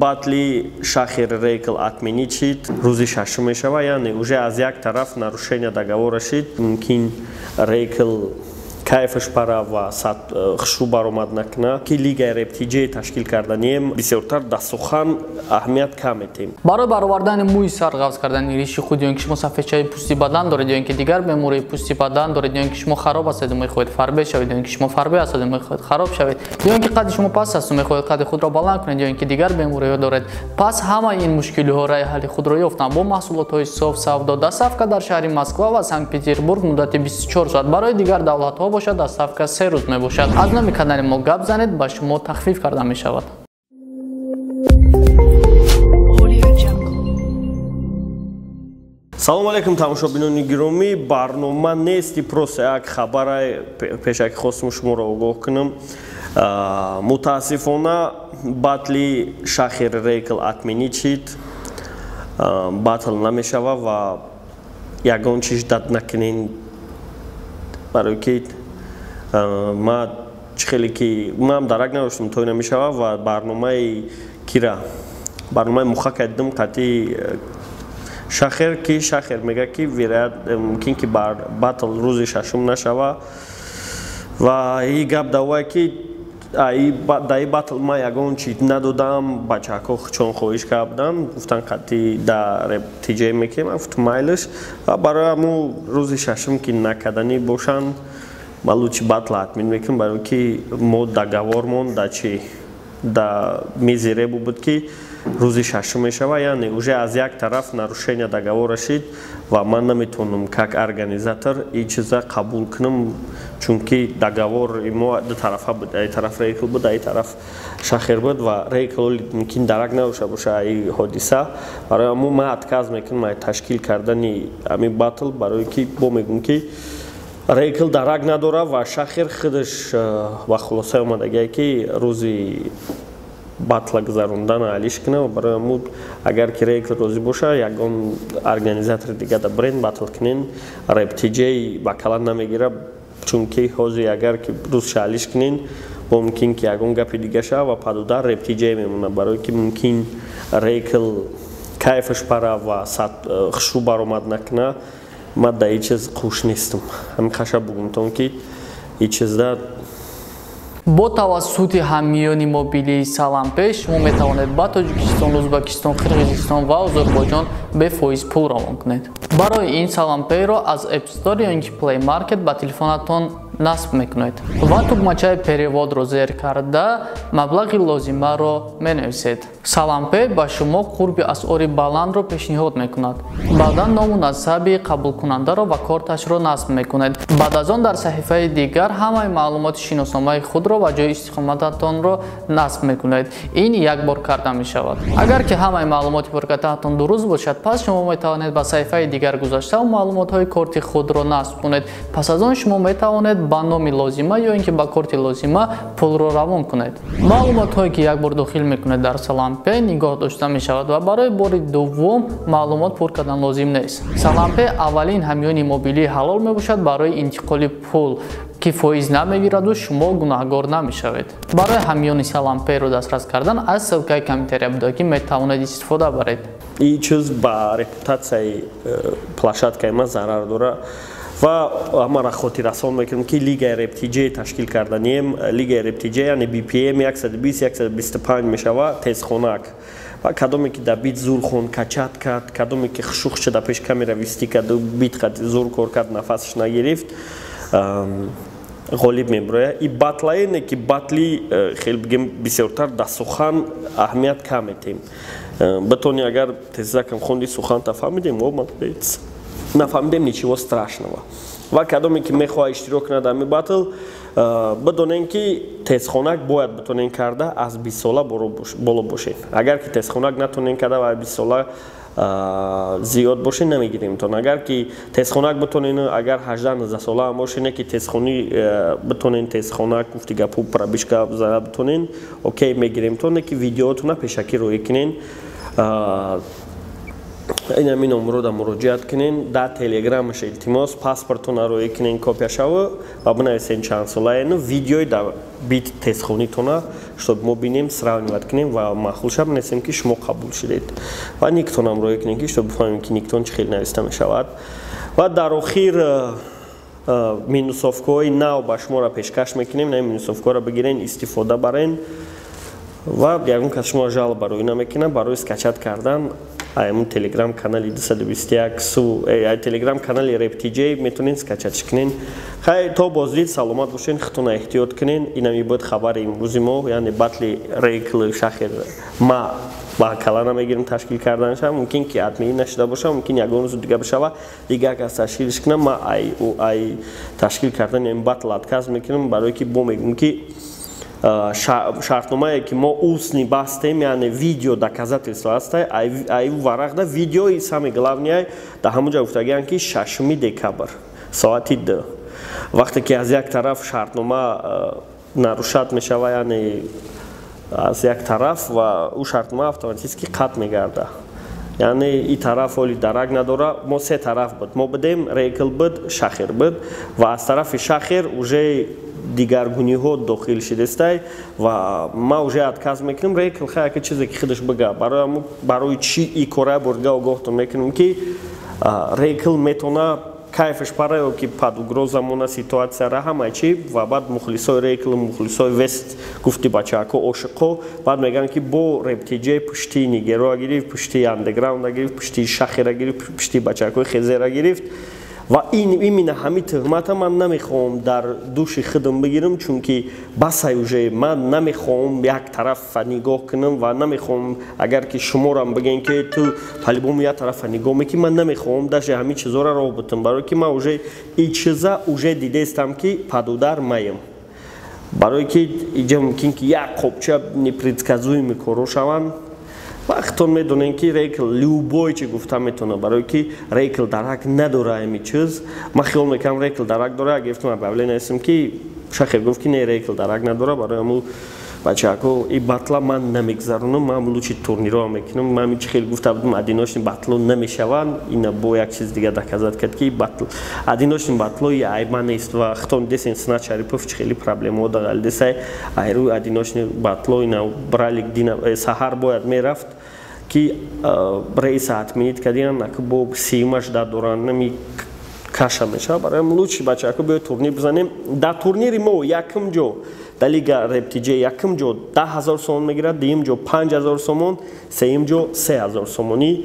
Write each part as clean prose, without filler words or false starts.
Батли Шахер Рейкл отменить шид, рӯзи шашум мешава, яъне уже аз як тараф нарушение договора шид. Мумкин Рейкл кайфаш пара ва хушу баромад накуна, ки лигаи рептиҷе ташкил карданием, бисёртар да сухан аҳамият кам метем. Барои баровардани мӯи сар, ғафз кардани риши худ, ё ин ки шумо сафедчаи пӯсти бадан доред, ё ин ки дигар бемории пӯсти бадан доред, ё ин ки шумо хароб ҳастеду мехоҳед фарбе шавед, ё ин ки шумо фарбе ҳастеду мехоҳед хароб шавед, ё ин ки қадди шумо паст асту мехоҳед қадди худро баланд кунед, ё ин ки дигар бемориҳо доред, пас ҳамаи ин мушкилиҳо раи ҳалли худро ёфтанд бо маҳсулотҳои соф савдо. Доставка дар шаҳри Москва ва Санкт-Петербург муддати 24 соат, барои дигар давлатҳо бошад доставка 3 рӯз мебошад. Аз номи канали мо гап занед, ба шумо тахфиф карда мешавад. Салом алейкум, тамошобинони гиромӣ. Барнома нести, просто як хабара пешаки хостум шуморо огоҳ кунам. Мутаассифона батли Шахер Рейкл отменить шид, батл намешава ва ягон чиз дад накунен, барои ки ма чӣ хеле ки ман дарак надоштам, той намешава ва барномаи кира барномаи мухака дидам қатъи Шахер, ки Шахер мега, ки вероят мумкин ки батл рӯзи шашум нашава. Ва и гап давое, ки дар и батл ман ягон чи надодам. Бачаҳако чон хоҳиш карданд, гуфтанд, қатъи да рептиҷе мекунем. Ман гуфтам, майлаш. Ва барои ҳамун рӯзи шашум ки накарданӣ бошанд, ман лучи батла отмин мекунам, барои ки мо договормон да чи да мизи ребу буд, ки рӯзи шашум мешава, яъне уже аз як тараф нарушение договора шид ва ман наметавонам как организатор ин чиза қабул кунам, чунки договори мо ду тарафа буд: ай тараф Рейкл буд, ай тараф Шахер буд. Ва Рейкл мумкин дарак надошта боша ай ҳодиса. Барои ҳамун ман отказ мекунам ай ташкил кардани ҳамин батл, барое ки бо мегӯм, ки Рейкл дарак надора ва Шахер худаш ба хулосае омадагие, ки рӯзи батла гузарондан алиш кунам. Барои ҳамун агар ки Рейкл розӣ боша, ягон организатори дига да бренд батл кунен. Рептиҷей ба кала намегира, чунки ҳозир агар ки рӯзша алиш кунен, бо мумкин ки ягон гапи дига шава ва падудар рептиҷей мемонад, барое ки мумкин Рейкл кайфаш пара ва хушу баромад накуна. Ман дар ин чиз хуш нестам. Ҳамин хаша бугумтон, ки ин чизда. Бо тавассути ҳамёни мобилии Салампе шумо метавонед ба Тоҷикистон, Ӯзбекистон, Қирғизистон ва Озарбойҷон бефоиз пул равон кунед. Барои ин Салампейро аз App Store ё ин ки Play Market ба телефонатон насб мекунед ва тугмачаи переводро зер карда маблағи лозимаро менависед. Салампе ба шумо қурби асъори баландро пешниҳод мекунад. Баъдан ному насаби қабулкунандаро ва корташро насб мекунед. Баъд аз он дар саҳифаи дигар ҳамаи маълумоти шиносномаи худро ва ҷои истиқомататонро насб мекунед. Ин як бор карда мешавад. Агар ки ҳамаи маълумоти пуркардаатон дуруст бошад, пас шумо метавонед ба саҳифаи дигар гузашта маълумотҳои корти худро насб кунед. Пас аз он шумо метавонед ба номи лозима ё ин ки ба корти лозима пулро равон кунед. Маълумотҳое ки як бор дохил мекунед, дар Салампе нигоҳ дошта мешавад ва барои бори дуввум маълумот пур кардан лозим нест. Салампе аввалин ҳамёни мобилии ҳалол мебошад барои интиқоли пул, ки фоиз намегираду шумо гунаҳгор намешавед. Барои ҳамёни Саламперо дастрас кардан аз ссылкаи комментария буда, ки метавонед истифода баред. Ин чиз ба репутатсияи площадкаи ман зарар дорад ва ҳамаро хотиррасон мекунам, ки лигаи рептиҷе ташкил карданием. Лигаи рептиҷе, яъне BPM 120, 125 мешава, тезхонак. Ва кадоме ки дар бит зур хон, качать кард, кадоме ки хушухша дар пеш камера вести карду, бит қад зур кор кард, нафасаш нагирифт, ғолиб мебирояд. И батлае не ки батли хел бигем, бисёртар дар сухан аҳамият кам метем. Битони агар тезакам хонди, суханта фаҳмидем, о, молодец, нафаҳмидем, ничего страшного. Ва кадоме ки мехоҳад иштирок кунад дар ин батл, бидонем, ки тезхонак бояд битонем карда, аз 20 сола боло бошед. Агар ки тезхонак натонем карда ва 20 сола зиёд бошед, намегиремтон. Агар ки тезхонак битонен, агар 18-19 сола ҳам бошед, не ки тезхонӣ битонен, тезхонак гуфти гапу, пробежка зада битонен, окей, мегиремтон, не ки видеоотона пешакӣ роӣ кунен. Ин ҳамин номрода муроҷиат кунен, дар телеграмаш илтимос паспортона роӣ кунен, копия шава ва бинависен чанд солаену видеои дар бит тестхонитона, чтоб мо бинем, сравнивать кунем ва маъқул шава, бинависем ки шумо қабул шудед. Ва никтонам роӣ кунем, ки чтоб бифаҳмем, ки никтон чӣ хел нависта мешавад. Ва дар охир минусовкаҳои нав ба шуморо пешкаш мекунем. На минусовкаҳоро бигирен, истифода барен ва ягон кас шуморо жалоба рӯй намекунад. Барои скачать кардан аймун телеграм канали 221 су, телеграм канали Rap TJ метавонед скачать кунен. Хай, то боздид, саломат бошен, худтонро эҳтиёт кунен. Инами буд хабари имрӯзи мо, яъне батли Рейкл Шахер. Ма ба кала намегирем ташкил карданша, мумкин ки админи нашуда боша, мумкин ягон рӯзи дига бишава, дигар кас ташкилш кунам. Ма ай ташкил кардани ин батл отказ мекунам, барое ки бо мегӯм ки шартномае ки мо устни бастем, яъне видео доказательство ҳастай, ай варақда видеои самый главный дар ҳамон ҷо гуфтагианд, ки 6 декабр соати 2, вақте ки аз як тараф шартнома нарушать мешава, яъне аз як тараф, ва ӯ шартнома автоматически қатъ мегардад. Яъне и тараф оли дарак надора. Мо се тараф буд, мо будем, Рейкл буд, Шахер буд, ва аз тарафи Шахер уже дигаргуниҳо дохил шидестай ва ма уже отказ мекунам. Рейкл хай яке чизе ки худаш бига, барои чӣ и кора бурга огоҳтон мекунам, ки Рейкл метона кайфаш пара ё ки под угроза мона ситуатсияра ҳамаи чӣ. Ва баъд мухлисои Рейкл, мухлисои Вест, гуфти бачаҳако ошиқо, баъд мегӯянд, ки бо Rap TJ пушти нигероа гирифт, пушти андеграунд гирифт, пушти Шахера гирифт, пушти бачаҳакои хезера гирифт. Ва ин именно ҳамин туҳмата ман намехоҳам дар души худам бигирам, чунки басай уже ман намехоҳам як тарафа нигоҳ кунам ва намехоҳам, агар ки шуморам бигӯем, ки ту по-любому як тарафа нигоҳ мекунӣ, ман намехоҳам даже ҳамин чизоро роҳ бутам, барое ки ман уже и чиза уже дидестам, ки под удар маем, барое ки иҷа мумкин ки як қопча непредсказуемый корҳо шаванд. Вақтон медонем, ки Рейкл любой чи гуфта метавонад, барое ки Рейкл дарак надора ҳами чиз. Ман хиёл мекунам, Рейкл дарак дора. Гирифтам объявление ҳастем, ки Шахер гуфт, ки не, Рейкл дарак надора. Барои ҳамун бачаҳако и батла ман намегзаронам, ман лучше турнирҳо мекунам. Ман чи хел гуфта будам, одиночный батло намешаванд. Ина бо як чиз дига доказать кард, ки батл одиночный батло айба нест. Ва худтон десен, Сина Шарипов чи хели проблемаҳо дағалдесай айрӯи одиночный батло. Ина бралик дина саҳар бояд мерафт, ки рейса отменить кардиан, ака бо симаш дадоранд, нами каша мешавад. Барои лучше бачаҳако биёед турнир бизанем. Дар турнири мо якум ҷо дар лига Rap TJ якум ҷо 10 000 сомон мегирад, дуюм ҷо 5000 сомон, сеюм ҷо 3000 сомонӣ.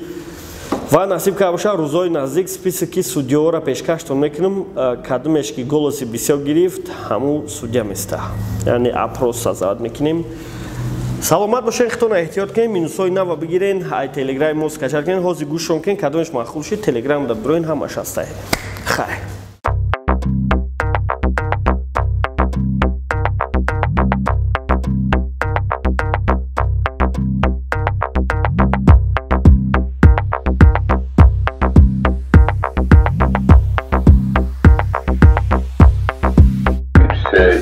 Ва насиб карда бошад, рӯзҳои наздик списоки судьяҳоро пешкаштон мекунам. Кадомеш ки голоси бисёр гирифт, ҳамун судья места, яъне опрос создавать мекунем. Саломат бошед, худтонро эҳтиёт кунед, минусҳои нава бигирен, ай телеграми мо скачать кунед, ҳозир гӯшшон кунед, кадомеш маъқул шид, телеграмда бироен, ҳамаш ҳастай. Хайр. Say.